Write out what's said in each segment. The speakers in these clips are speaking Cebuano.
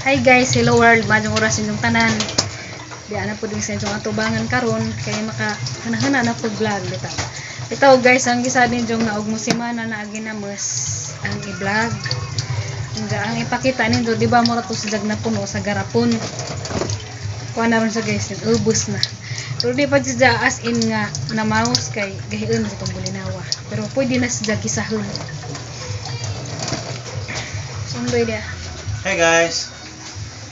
Hi guys, hello world. Maayong oras inyong tanan. Di ana pud sa inyong atubangan karon kay maka hana-hana na pud vlog bitaw. Bitaw guys, ang gisa ninyo nga og mosimana na ginamos ang i-vlog. Ang ipakita ninyo, di ba mura to sa jag na puno sa garapon. Kuha na ron siya guys, ubos na. Pero di pa siya as in nga na mouse kay gahiun sa itong bulinawa. Pero pwede na siya gisahon. Sundoy dia. Hey guys.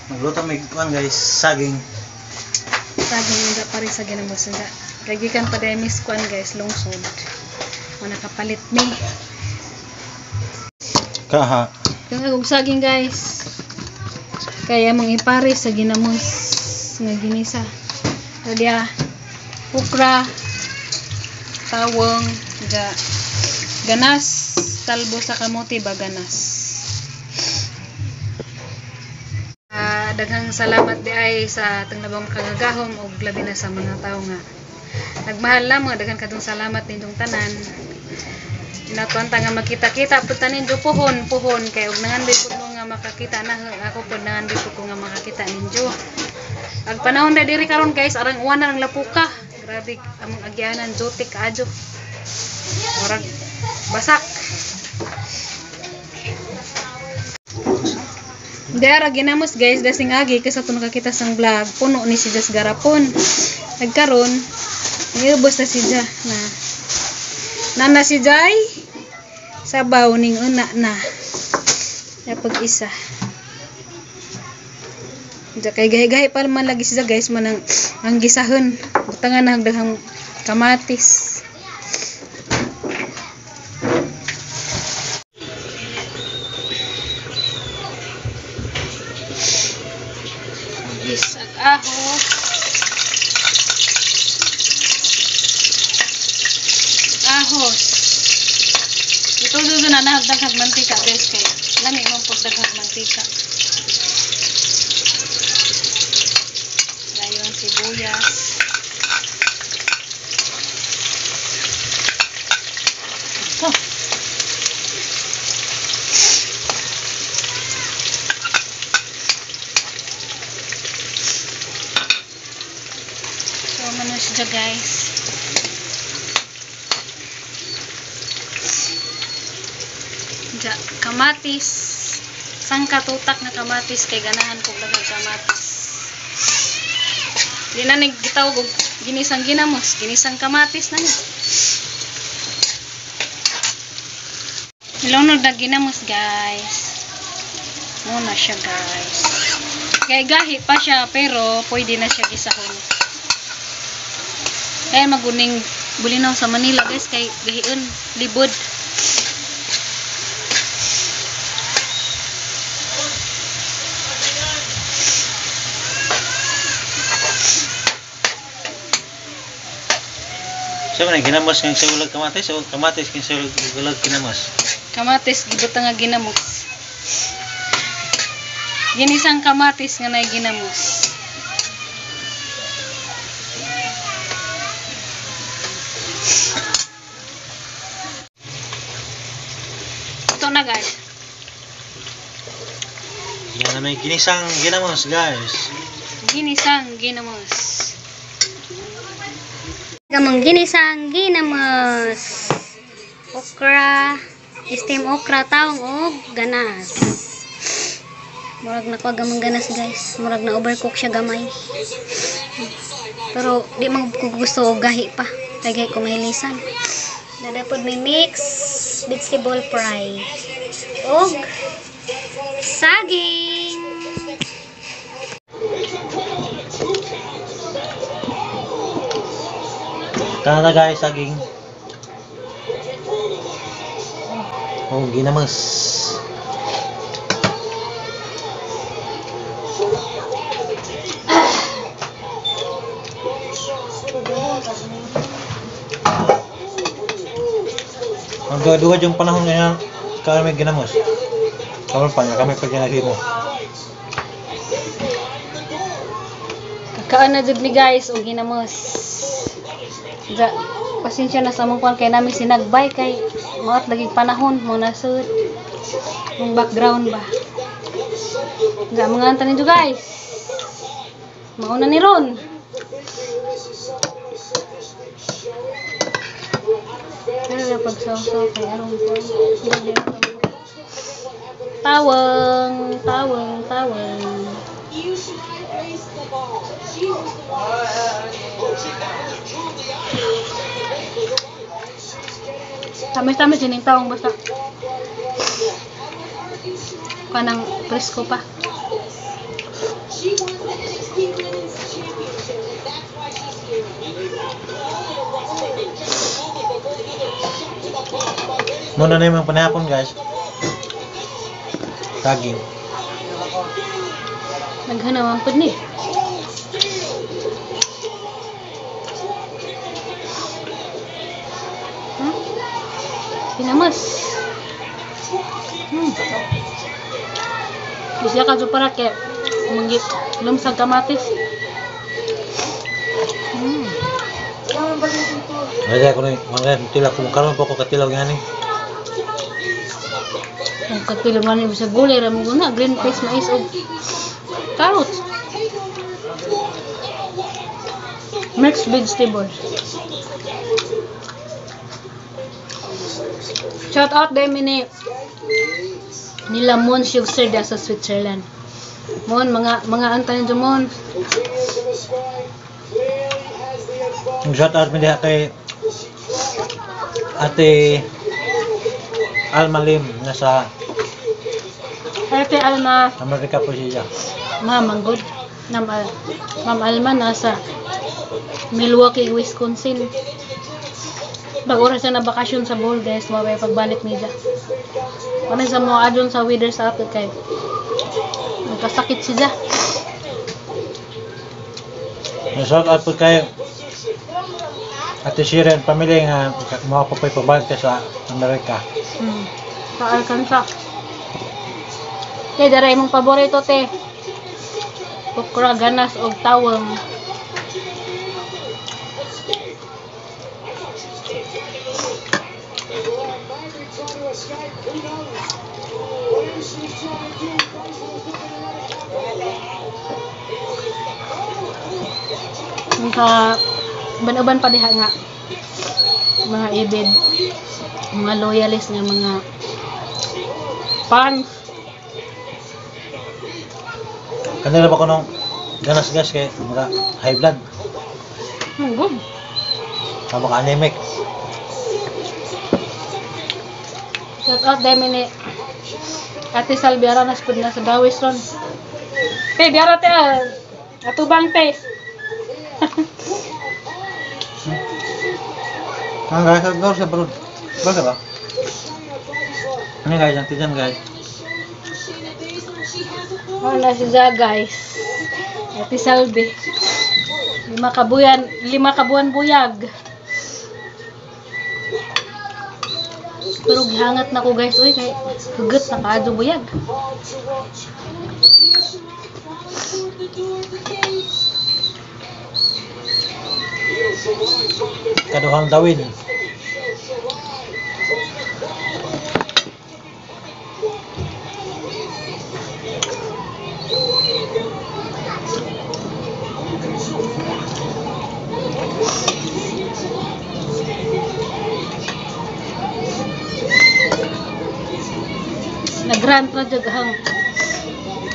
Magluto may kuan guys, saging. Saging nga pare sa ginamos nga. Kay gikan pa dai miss kuan guys, lungsod. Mo nakapalit ni. Kaha. Kang og saging guys. Kaya mong ipare sa ginamos nga ginisa. Diya okra, tawong, ga ganas, talbo sa kamote ba ganas. Daghang salamat di ay sa tanglabang kagagahom og labi na sa mga tawo nga nagmahal na mga daghan kadtong salamat ninyong tanan. Natuan ta nga makita-kita pud ta ninyo puhon puhon kay og nangandoy pud mo nga makakita na ako pud nangandoy pud ko nga makakita ninyo. Ag panahon na diri karon guys, arang uwan na lang lapuka. Grabe among agyanan jotik adyo. Murag basak. Dara ginamos guys dasing agi kasi ato nakakita sang vlog puno ni si Jas garapon. Nagkaron niubos na si Ja na. Nana si Jai sabaw ning una na. Yapag isa. Ja kay gahi-gahi pa man lagi siya guys manang ang gisahon. Butangan na daghang kamatis. Gisag ahos. Ahos. Ito dudo na nahagdaghag mantika guys kay lami man pud daghag mantika. Layon sibuyas. Oh. So, ano siya guys. Ja, kamatis. Sangkatutak na kamatis kay ganahan kog daghang kamatis. Di na ni gitawag og ginisang ginamos, ginisang kamatis na ni. Ilunod na ginamos guys. Muna siya guys. Kay gahi pa siya pero pwede na siya gisahon. Kaya maguning bulinaw sa Manila guys kay gahion libod. Sa man ginamos kang sa ulag kamatis o kamatis kang sa ulag ginamos. Kamatis gibutang nga ginamos. Ginisang kamatis nga nay ginamos. Ito na guys. Yan na may ginisang ginamos guys. Ginisang ginamos. Gamang ginisang ginamos. Okra, steam okra tawong og ganas. Murag na ko gamang ganas guys. Murag na overcook siya gamay. Pero di man ko gusto og gahi pa. Kay gahi ko mahilisan. Dadapod may mix vegetable fry og saging. Tara na guys, saging. Oh, ginamos. Ang duha yung panahon ngayon, kaya may ginamos. Karon pa na kami pag ginahimo. Kakaan na jud ni guys og ginamos. Ja, pasensya na sa among kuan kay nami sinagbay kay maot lagi panahon mo nasud. Mong background ba. Ja, mga anta ninyo guys. Mauna ni Ron. Pero na pagsawsaw kay aron ko. Tawang, tawang, tawang. Tamis-tamis din yung tawang basta. Kanang presko pa. Muna na yung mga panahapon guys. Saging. Naghanawan pud ni. Pinamas. Bisya ka para kay manggit lumsag kamatis. Ay, ko ni mga tila kung karon po ko katilaw gani. Ang katilaw man ni sa gulay ra mo na green peas, mais og carrots. Mixed vegetables. Shout out din ni nila Mon Schuster sa Switzerland. Mon, mga anta ninyo Mon. Shout out mi diha kay Ate Alma Lim nasa Ate Alma. Amerika po siya. Ma'am, ang good. Ma'am Alma nasa Milwaukee, Wisconsin. Pag oras na bakasyon sa Bohol guys, mabay pagbalik niya. Ano sa mga adyon sa weather sa ato kay nagkasakit siya. Shout out po kay Ate Shiren pamilya nga mga po pagbalik sa Amerika. Sa Arkansas. Te, dara imong paborito te. Okra ganas og tawong. Naka uban-uban pa diha nga mga ibid, mga loyalist nga mga fans. Kanila ba ko nung ganas guys kay mga high blood? Good. Baka anemic. Shout out dami ni Ate Sal Biara nas pud na sa Dawis ron. Te, biara te. Atubang te. Ah guys, go sa bro. Basta ba? Ano guys, ang tiyan guys. Wala si Ja guys. Ate Salvi. 5 kabuan buyag. Pero gihangat na ko guys, uy kay hugot na kaadto buyag. Kaduhang dawin. Nagrant na jud ang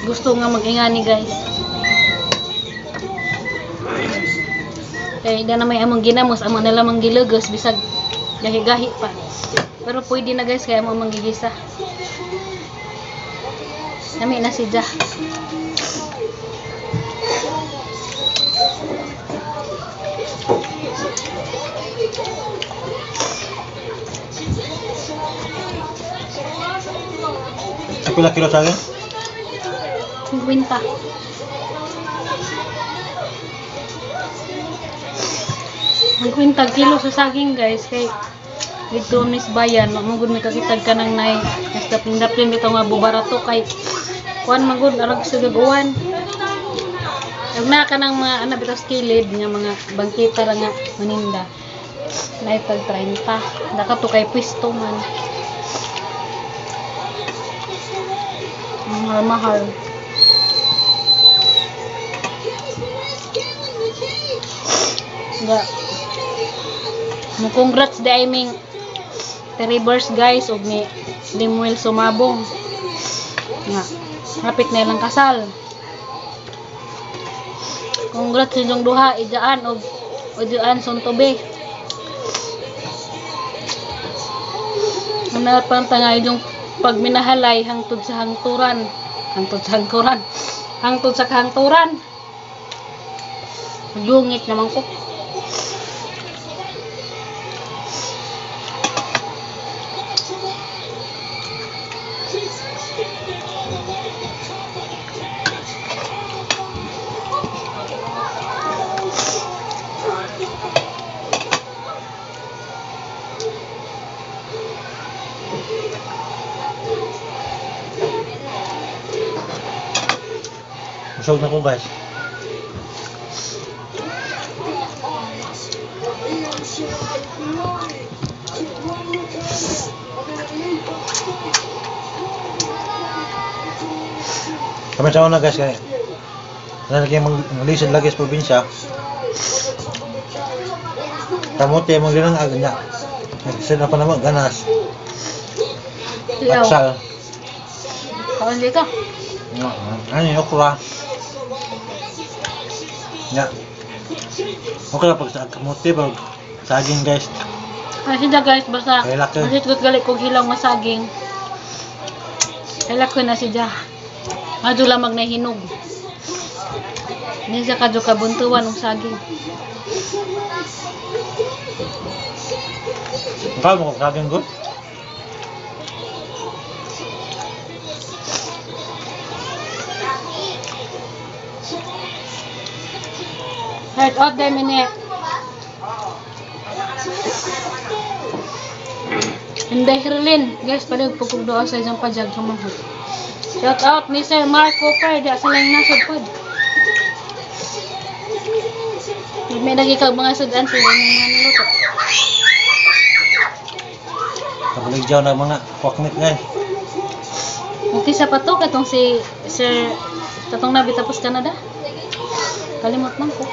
gusto nga mag-ingani guys. Kaya na may among ginamos, among nalamang gilugos bisag gahi-gahi pa. Pero pwede na guys kaya among manggigisa. Nami na si Ja. Pila kilo sa akin? 50. 50 kilo sa saging guys kay Dito Miss Bayan, wa man gud mi kakitag kanang nay daplin bitaw nga bubarato kay kuan man gud arag sa gaguan. Ug na kanang mga ana bitaw sa kilid nga mga bangkita ra nga maninda. Nay tag 30. Nakato kay pwesto man. Mahal mahal. Ga. Mo congrats di ay ming Teribers guys og ni Limuel Sumabong. Nga hapit na ilang kasal. Congrats sa inyong duha ijaan og ijaan Sontobe. Ano pa nga inyong pagminahalay hangtod sa hangturan. Hangtod sa hangturan. Hangtod sa kahangturan. Dungit naman ko. Busog na ko guys. Kami sa una guys kay nalagay mong lisod lagi sa probinsya. Kamote mong ginang agnya. Nagsid na pa naman ganas. Ilaw. Atsal. Kaon dito. Ano yung okra? Ya. Okay pag sa kamote pag saging guys. Kasi na guys, basta Kay laki. masitgot gali kog hilaw nga saging. Kailak ko na si Ja. Adto lamang na hinog. Hindi siya kadyo kabuntuan og saging. Ikaw mo kog saging good? Heart out there minute. Hindi, Herlin. Guys, palig pagkugdoa sa isang pajag sa mga. Shout out ni Sir Mark Cooper. Di sa lang nasod pod. May nagikaw mga sudan sila ng mga niluto. Kabaligyaw na mga kwaknit guys. Okay sa pato katong si Sir katong nabi tapos Canada. Kalimot man ko.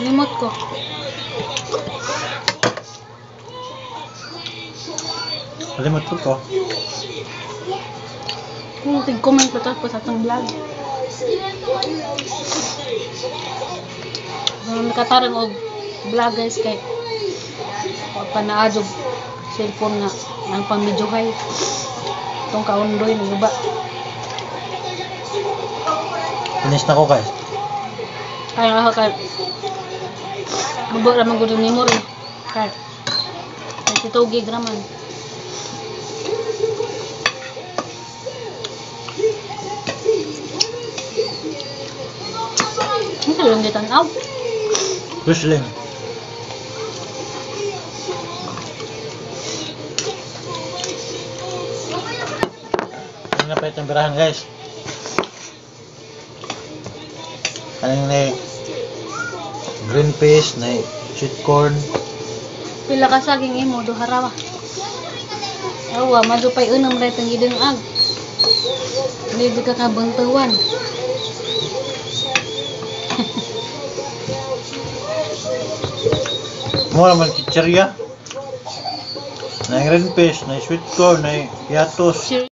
Kalimot ko. Kalimot ko ko. Kung tig-comment pa tapos atong vlog. Nakatarang og vlog guys kay wa pa naadyo cellphone nga ang pang-videohay. Itong kaundoy ng iba. Finish na ko guys. Kaya ako kay mubo ra man gud ang memory. Kay 22 gig ra man. Ano yung gitan-aw? Whistling. Ano na pa itong birahan guys? Kaning na green peas, na sweet corn. Pila ka saging imo duha ra wa. Awa, madupay unam ra itong gidungag. Hindi ka kabuntuan. Mo naman chichirya. Na green peas, na sweet corn, na piatos.